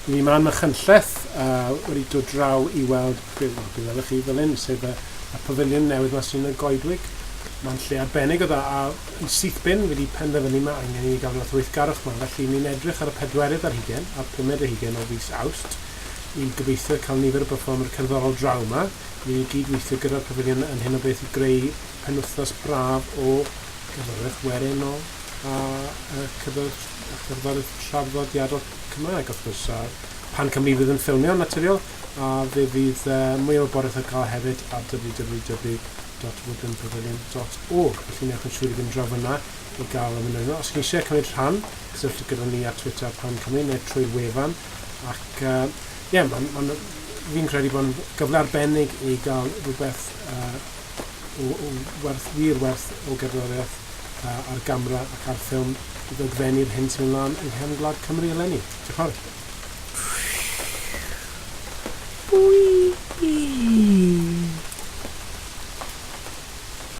Ni ma'n Machynlleth uh, wedi dod draw i weld be, well, be welwch chi fel hyn, sef y, y pafiliwn newydd ma sy'n y goedwig. Mae'n lle arbennig o dda a yn syth bin wedi penderfynu mae angen i ni gael rhywbeth o weithgarwch ma. Felly ni'n edrych ar y pedwerydd ar hugen a'r pumed ar hugen o fis Awst i gobeithio cael nifer o berfformwyr cerddorol draw ma. Ni'n gyd-weithio gyda'r pafiliwn yn hyn o beth i greu penwythnos braf o gerddoriaeth werinol a cerddoriaeth traddodiadol Cymraeg, wrth gwrs, a Pan Cymru fydd yn ffilmio, yn naturiol, a fe fydd mwy o wybodaeth ar gael hefyd ar www.woodlandpavilion.org. Felly newch yn siŵr i fynd draw fyna i gael y manylion. Os chi eisiau cymryd rhan, cysylltu gyda ni ar Twitter Pan Cymru neu trwy'r wefan. Ac ie, yeah, ma, ma, fi'n credu bod yn gyfle arbennig i gael rhywbeth o, o werth, wir werth o gerddoriaeth ar gamera ac ar ffilm i ddogfennu'r hyn sy'n mynd mlaen yng nghefn gwlad Cymru eleni. Diolch yn fawr. Bwy!